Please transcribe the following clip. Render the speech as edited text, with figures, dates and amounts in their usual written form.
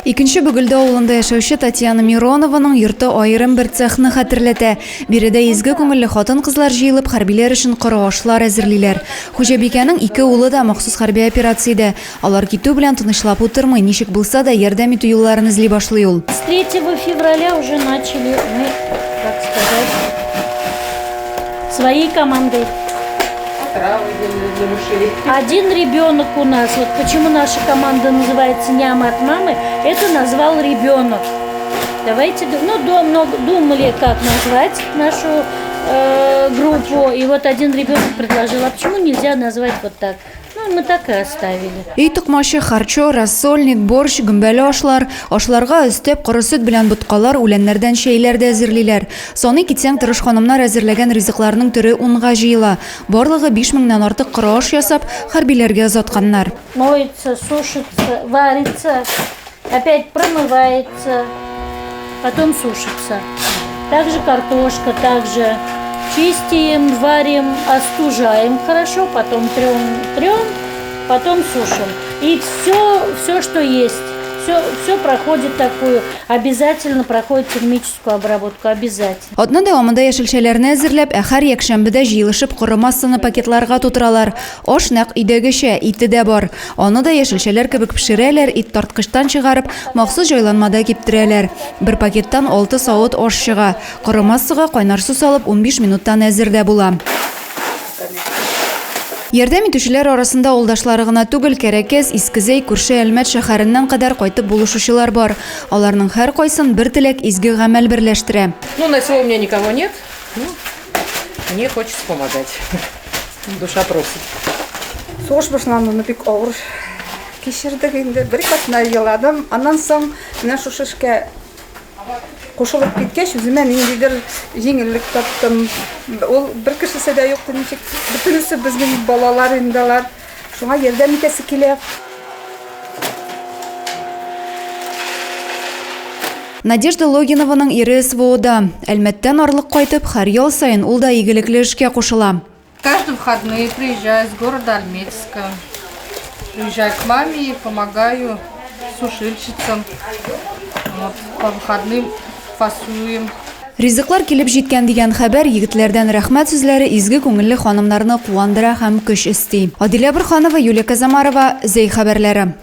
Икенче Бөгелдә авылында яшәүче Татьяна Миронованың йорты аерым бер цехны хәтерләтә. Биредә изге күңелле хатын-кызлар җыелып, хәрбиләр өчен коры ашлар әзерлиләр. Хуҗабикәнең ике улы да махсус хәрби операциядә. Алар китү белән тынычлап утырмый, ничек булса да ярдәм итү юлларын эзли башлый ул. С третьего февраля уже начали мы, так сказать, своей командой. Травы для мышей. Один ребенок у нас, вот почему наша команда называется «Няма от мамы», это назвал ребенок. Давайте, ну, много думали, как назвать нашу группу, и вот один ребенок предложил, а почему нельзя назвать вот так? Ну, мы так и оставили. Өй токмачы, харчо, рассольник, борщ, гөмбәле ашлар, ашларга өстәп коры сөт белән боткалар, үләннәрдән чәйләр дә әзерлиләр. Саный китсәң, тырыш ханымнар әзерләгән ризыкларның төре унга җыела. Барлыгы 5000 нән артык коры аш ясап, хәрбиләргә озатканнар. Моется, сушится, варится, опять промывается, потом сушится. Также картошка, также чистим, варим, остужаем хорошо, потом трем, трем, потом сушим. И все, все, что есть, все, все проходит такую, обязательно проходит термическую обработку, обязательно. Атна дәвамында яшелчәләрне әзерләп, ә һәр якшәмбедә җыелышып коры массаны пакетларга тутыралар. Аш нәкъ өйдәгечә, ите дә бар. Аны да яшелчәләр кебек пешерәләр, ит тарткычтан чыгарып, махсус җайланмада киптерәләр. Бер пакеттан алты савыт аш чыга. Коры массага кайнар су салып, 15 минуттан әзер дә була. Ярдәм итүчеләр арасында авылдашлары гына түгел, Кәрәкәс, Иске Зәй, күрше Әлмәт шәһәреннән кадәр кайтып булышучылар бар. Аларның һәркайсын бер теләк, изге гамәл берләштерә. Ну, на село у меня никого нет. Ну, мне хочется помогать. Душа просит. Сугыш башлануны бик авыр кичердек инде. Бер атна еладым. Аннан соң менә шушы эшкә кушылып киткәч, үземә ниндидер җиңеллек таптым. Ул бер кешесе дә юк, ничек бөтенесе безнең балалар инде алар. Шуңа ярдәм итәсе килә. Надежда Логинованың ире СВОда. Әлмәттән арлык кайтып, һәр ял саен ул да игелекле эшкә кушыла. Каждые выходные приезжаю с города Альметьевска. Приезжаю к маме и помогаю сушильщицам. Вот, по выходным фасуем. Ризыклар килеп җиткән дигән хәбәр, егетләрдән рәхмәт сүзләре изге күңелле ханымнарны куандыра һәм көч өсти. Адилә Борһанова, Юлия Казамарова, Зәй хәбәрләре.